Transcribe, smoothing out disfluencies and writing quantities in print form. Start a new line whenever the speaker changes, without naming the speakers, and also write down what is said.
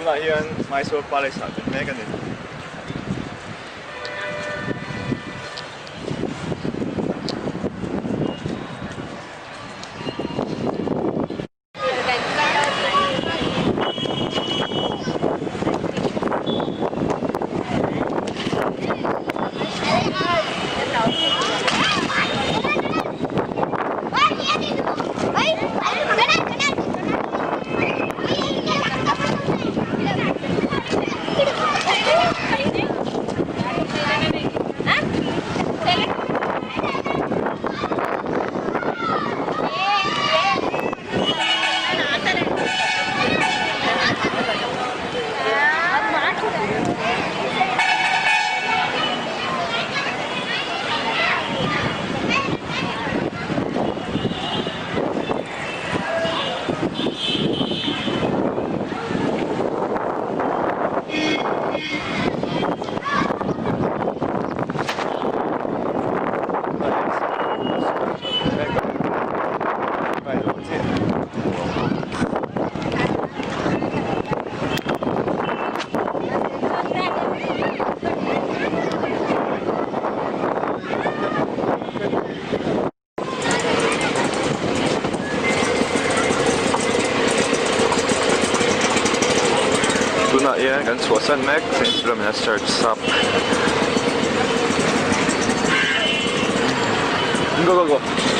Tunah hian Mysore Palace ah kan mek a ni. Tunah hian kan chhuahsan mek Saint Philomena's Church sap Go go go.